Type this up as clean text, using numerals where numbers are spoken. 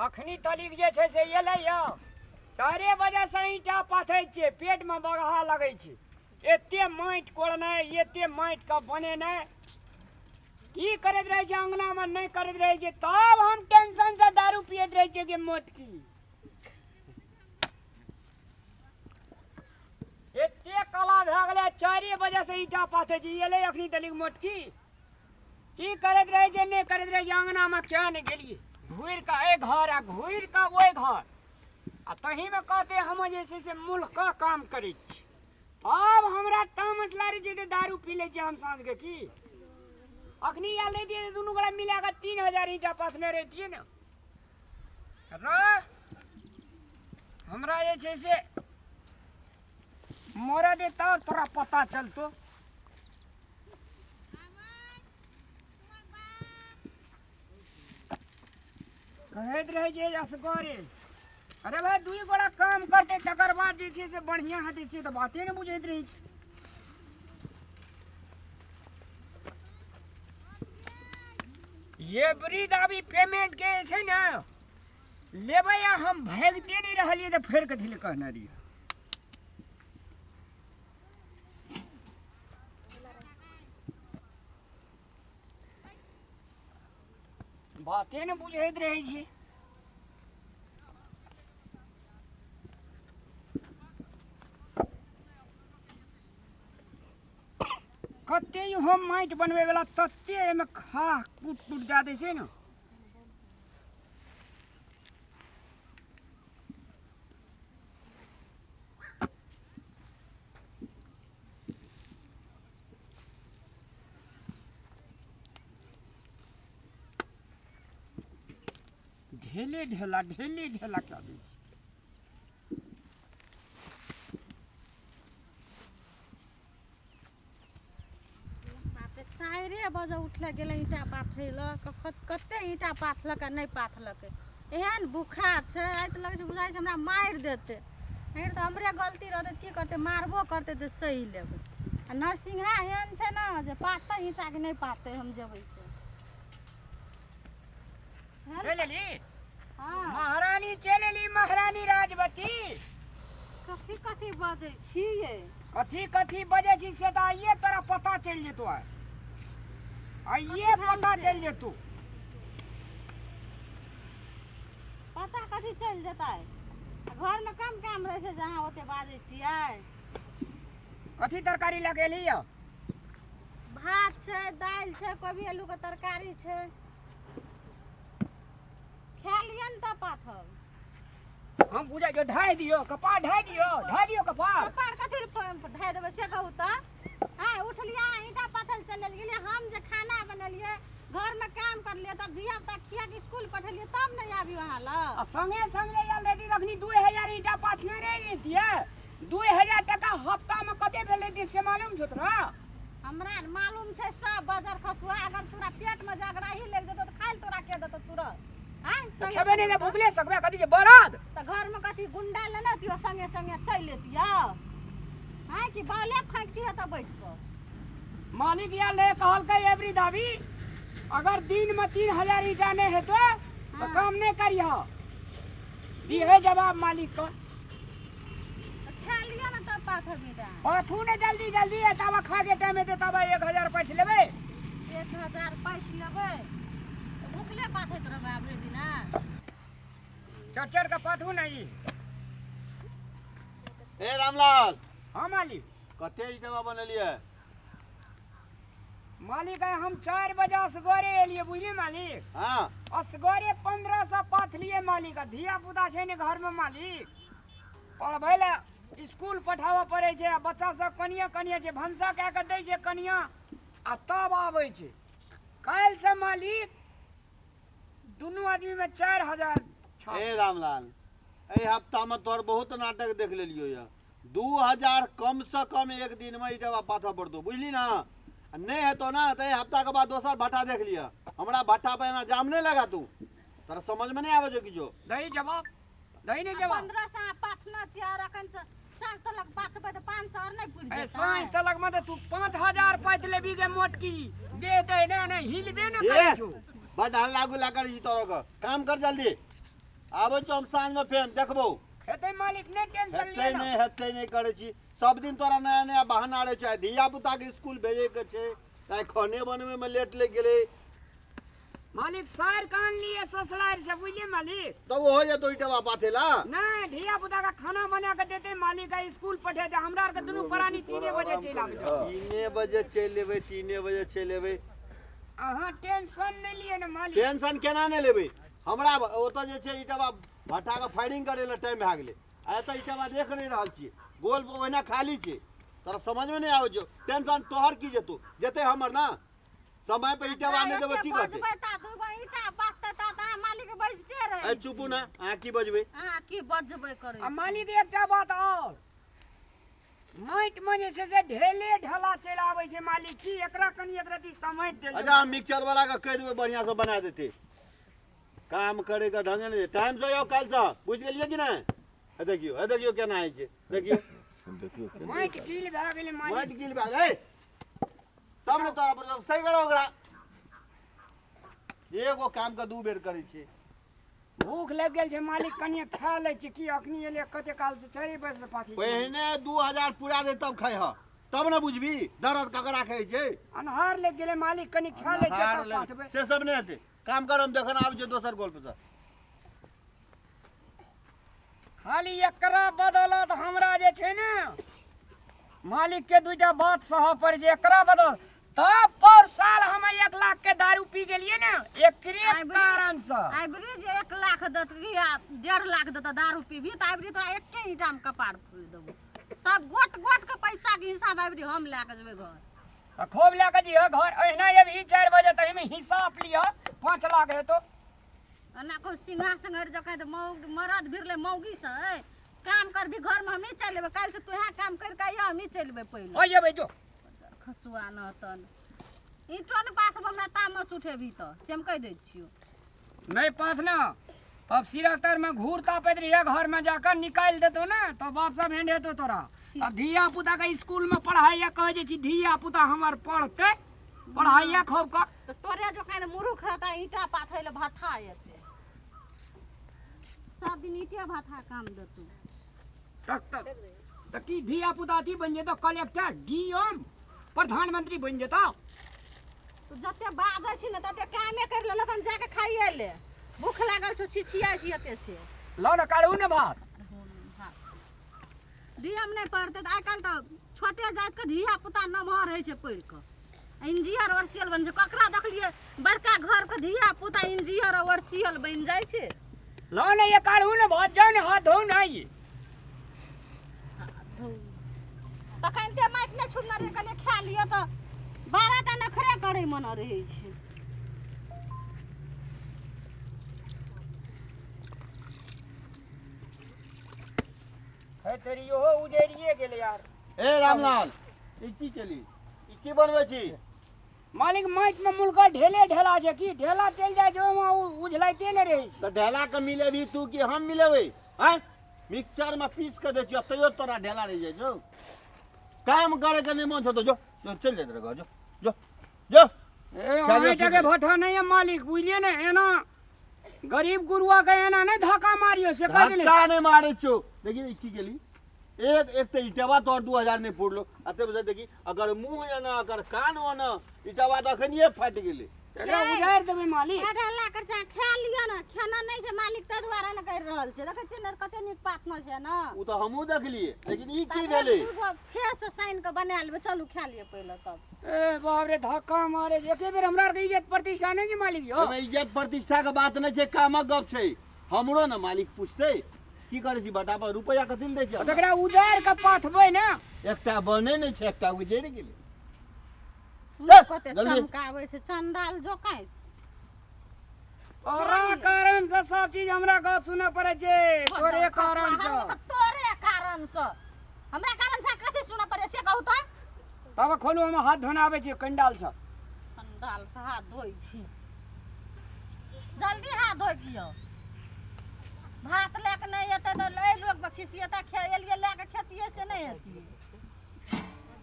अखनी तलिक जे छै से एलै यऽ 4 बजे से ईंटा पाथै छियै, पेटमे बगहा लगै छै। एते माटि कोड़नाइ, एते माटिके बनेनाइ, की करैत रहै छै अङ्गनामे नहि करैत रहै छै, तब हम टेंशनसँ दारू पियैत रहै छियै। मोटकी एते कला भए गेलै, 4 बजे से ईंटा पाथै छी, एलै अखनी तलिक मोटकी की करैत रहै छै नहि करैत रहै छै अङ्गनामे। किया नहि गेलियै घुरि कऽ एहि घर आ घुरि कऽ ओहि घर, आ तहीमे कहते हम जे छै से मुल्क काम करै छी। आब हमरा तामस लागै छै तऽ दारू पी लै छियै हम साँझके। की अखनी आयल रहितियै दुनू गोरा मिला कऽ 3000 ईंटा पाथने रहितियै ने। र हमरा जे छै से मरऽ दे तब तोरा पता चलतो। कहैत रहै छै असगरे, अरे भाई 2 गोरा काम करते तकर बाद जे छै से बढ़िआँ हेतै, से तऽ बाते नहि बुझैत रहै छै। ये वृद्ध अभी पेमेंट के जे छै ने लेबै, आ हम भागिते नहि रहलियै तऽ फेर कथी लए कहने रहियै। बाते ने बुझैत रहै छै। कते हम माटि बनबै वाला तते एहिमे खाह कूट कूट दए दै छै ने। ढेले ढेला ढेले ढेला कए दै छै। 4 बजे उठले गेलै ईंटा पाथै लए, कते ईंटा पाथलक आ नहि पाथलक। एहन बुखार छै, आइ तऽ लगै छै बुझाइ छै हमरा मारि देतै। एहन तऽ हमरे गलती रहतै तऽ की करतै, मारबो करतै तऽ सही लेबै। आ नरसिंहा एहन छै ने जे पाथतै ईंटा कि नहि पाथतै, हम जेबै से। चलि एली महारानी, चलि एली महारानी राजवती। कथी कथी बजै छियै? कथी कथी बजै छी से तऽ आइए तोरा पता चलि जेतौ, आइए पता चलि जेतौ। पता कथी चलि जेतै? घरमे कम काम रहै छै जे अहाँ ओते बाजै छियै। कथी तरकारी लऽ के एली यऽ? भात छै, दालि छै, कोबी आलूके तरकारी छै। खा लिअ ने तऽ पाथब। हम बुझै छियौ, ढाइ दियौ कपार, ढाइ दियौ, ढाइ दियौ कपार। कपार कथी ढाइ देबै से कहू तऽ? हँ उठलियै ईंटा पाथल चलि गेलियै, हम जे खाना बनेलियै, घरमे काम करलियै, तब धिया पुता खिया के स्कूल पठेलियै, तब नहि आबियौ अहाँ लग। आ संगे संगे आयल रहिती तखनी 2000 ईंटा पाथने रहि रहितियै। 2000 टका हफ्तामे कते भेल रहितै से मालूम छौ तोरा? हमरा मालूम छै सब बजर खसुआ। अगर तोरा पेटमे जगराही लागि जेतौ तऽ खाइ तोरा के देतौ तुरत? खेबै नहि तऽ भुखले सकबै कथी छै बरद? तऽ घरमे कथी गुंडा लेने अतियौ संगे संगे चलि एतियौ? हँ कि बाले फाँकतियै तऽ बैठ कऽ। मालिक आयल रहै, कहलकै एवरी दाबी अगर दिनमे 3000 ईंटा नहि हेतौ तऽ काम नहि करिह। दिहे जवाब मालिक के। खा लिअ ने तब पाथर ईंटा। पाथू ने जल्दी जल्दी, तब खाके टाइम हेतै तब 1000 पैठ लेबै। 1000 पैठ लेबै? भुखले पाथैत रहबै भरि दिना? चढ़ चढ़ के पाथू ने ई। ए रामलाल। हाँ मालिक। कते ईंटा बनेलियै? मालिक हम 4 बजे असगरे एलियै बुझलियै मालिक। हाँ असगरे 1500 पाथलियै मालिक। धिया पुता छै ने घरमे मालिक, पढ़बै लए स्कूल पठाबऽ पड़ै छै, आ बच्चा सब कनिया कनिया छै, भनसा कए कऽ दै छै कनिया, आ तब आबै छै। काल्हिसँ मालिक दुनू आदमीमे 4000। ए रामलाल, एहि हफ्तामे तोहर बहुत नाटक देख लेलियौ यऽ। 2000 कम से कम एक दिनमे ईंटा पाथऽ पड़तौ, बुझली ना? आ नहि हेतौ ना तऽ एहि हफ्ताके बाद दोसर भट्ठा देख लिअ। हमरा भट्ठा पर एना जाम नहि लगा तू, तोरा समझमे नहि आबै छौ किछो। दही जवाब, दही नहि जवाब। 1500 पाथना छियै आओर अखन से साँझ तलक पाथबै तऽ 500 आओर नहि पुरि जेतै। साँझ तलकमे तऽ तू 5000 पाथि लेबही गे मोटकी। दे दे ने ने हिलबे ने करै छौ। बड हल्ला गुल्ला करै छी तोरा के, काम कर जल्दी। आबै छौ हम साँझमे फेर देखबौ। हेतै मालिक, नहि टेंशन हेतै लिअ। नहि हेतै नहि करै छी। सब दिन तोरा नया नया बहाना रहै छै। धिया पुताके स्कूल भेजैके छै, आइ खाने बनबैमे लेट लागि गेलै। मालिक सार के आनलियै ससुरारि से, बुझलियै मालिक? तब ओहो जेतौ ईटवा पाथे ला। नहि, धिया पुता के खाना बना के देतै मालिक, आ स्कूल पठेतै। हमरा आरके दुनू प्राणी 3 बजे चलि आबै। 3 बजे चलि एबै, 3 बजे चलि एबै। अहाँ टेंशन नहि लिअ ने मालिक। टेंशन केना नहि लेबै? हमरा ओतऽ जे छै ईटवा भट्ठाके फायरिंग करै लए टाइम भए गेलै, आ एतऽ ईटवा देख नहि रहल छियै, गोल ओहिना खाली छै। तोरा समझमे नहि आबै छौ। टेंशन तोहर की जेतौ, जेतै हमर ना। समय पर ईटवा नहि देबै की करतै? बजबै ता दूगो ईटा पाथतै ता तऽ अहाँ मालिक बजिते रहै। ए चुपू ना, अहाँ की बजबै? अहाँ की बजबै करै? आ मालिक एकटा बात आओर, माटिमे जे छै से ढेले ढेला चलि आबै छै मालिक, की एकरा कनि एक रत्ती समेट देल। अच्छा, हम मिक्सचर वाला के कहि देबै, बढ़िआँ से बना देतै। काम करे के ढंगे नहि, टाइम से आउ काल्हिसँ, बुझि गेलियै कि नहि? हे देखियौ, हे देखियौ केना होइ छै, देखियौ। माटि गील भए गेलै मालिक। माटि गील भए गेलै तब ने तोरा पर सही करो ओकरा। एगो काम के 2 बेर करै छियै। भूख लागि गेल छै मालिक, कनिए खा लै छी की? अखनी एलियै कते काल से 4 बजे से पाथी। पहिने 2000 पूरा दे तब खैह, तब ने बुझबी दर्द ककरा कहै छै। अन्हार लागि गेलै मालिक, कनि खा लै छी तब पाथबै। से सब नहि हेतै, काम कर, हम जखन आबै छियै दोसर गोल पर। खाली एकरा बदौलत हमरा जे छै ने मालिक के 2टा बात सहऽ पड़ै छै। एकरा बदौलत तब पर साल हम 1 लाख के दारू पी गेलियै ने, एकरे कारण से। आइबरी जे 1 लाख देत कि 1.5 लाख देत दारू पीबी तऽ आइबरी तोरा एके ईटामे कपार फोड़ि देबौ। सब गोट गोट के पैसा के हिसाब आइबरी हम लए के जेबै घर। आ खूब लए के जइहऽ घर, एहिना एबही 4 बजे तऽ एहिमे हिसाब लिअ, 5 लाख हेतौ। एना कहू सिंघा सिंघर जकाँ तऽ मरद भिरलै मौगी से, काम करबी घरमे हमही चलि एबै, काल्हि से तू इएह काम करि कऽ अइहऽ, हमही चलि एबै पहिले। ओइ जेबै जो। खसुआ नहतन ईंटो ने पाथब, हमरा तामस उठेबही तऽ से हम कहि दै छियौ। नहि पाथ ने तब सिरक तरमे घूर तापैत रहिए, घरमे जाकऽ निकालि देतौ ने तऽ बाप सब हेंड हेतौ तोरा। आ धिया पुताके स्कूलमे पढ़ाइया कहै जे छी धिया पुता हमर पढ़तै, पढ़ाइया खूब कऽ। तऽ तोरे जकाँ मुरुख रहता ईंटा पाथै लए भट्ठा एतै, सब दिन ईंटे भट्ठा काम देतौ। तऽ की धिया पुता अथी बनि जेतौ, कलेक्टर, DM, प्रधानमंत्री बनि जेतौ? तू जते बाजै छी ने तते कामे करि ले, तहन जाके खाइए ले, भूख लागल छौ छिछिया छी एते से। लऽ ने काढ़ू ने भात। डीएम नहि पढ़तै तऽ आइकाल्हि तऽ छोटे जातिके धिया पुता नमहर होइ छै पढ़ि कऽ, इंजीनियर ओरसियल बनि छै। ककरा देखलियै बड़का घरके धिया पुता इंजीनियर ओरसियल बनि जाइ छै? लऽ ने ये काढ़ू ने भात, जाउ ने हाथ धोउ ने। ई तखन ते माटि नहि छुबने रहै, कनि खा लिअ तऽ 12 टा नखरे करै मन रहै छै। हे तेरी ओहो उजैरिये गेलै यार। ए रामलाल, ई की केली? ई की बनबै छी? मालिक माटिमे मुलका ढेले ढेला छै की ढेला चलि जाइ छै, ओहिमे उझलाइते नहि रहै छै। तऽ ढेला के मिलेबही तू कि हम मिलेबै? आँय, मिक्सचरमे पीस कऽ दै छियौ तैयो तोरा ढेला रहि जाइ छौ। काम करे के नहि मन छौ तऽ जो जो चलि जाइत रह घर, जो जो जो। ए अहाँके भट्ठा नहि है मालिक, बुझलियै ने? एना गरीब गुरुआ के एना नहि धक्का मारियो से कहि देले। धक्का नहि मारै छौ। देखी ई की केली? एक एक तऽ ईटवा तोहर 2000 नहि पुरलो, आ ताहि पर देखी अगर मुँह एना अगर कान ओना, ईटवा तऽ अखनिये फाटि गेलै। एकरा उजारि देबै मालिक। ढेला कर चाहे खा लिअ ने, खाना नहि छै मालिक ताहि दुआरे ने करि रहल छै। देखै छियै ने कते नीक पाथना छै ने। ओ तऽ हमहूँ देखलियै, लेकिन ई की भेलै? फेर से सानि कऽ बना लेबै, चलू खा लिअ पहिले तब। ए बाप रे, धक्का मारे एके बेर हमरा आरके इज्जत प्रतिष्ठा नहि छै मालिक यौ। एहिमे इज्जत प्रतिष्ठा के बात नहि छै, कामक गप छै। हमरो ने मालिक पुछतै की करै छी बटा पर रुपैआ कथी लए दै छै? तकरा उजारि कऽ पाथबै ने। एकटा बने नहि छै, एकटा उजरि गेलै। कते चमकाबै छै चंडाल जोकाइत। तोरा कारण से सब चीज हमरा गप सुनऽ पड़ै छै, तोरे कारण से। तोरे कारण से हमरा कारण से कथी सुनऽ पड़ै से कहू तऽ? तब खोलू, हम हाथ धोने आबै छी कंडाल से। कंडाल से हाथ धोइ छी, जल्दी हाथ धोइ लियौ। भात लए कऽ नहि एतै तऽ एहि लोक खिसियेता, एलियै लए कऽ खेतियै से नहि एतियै।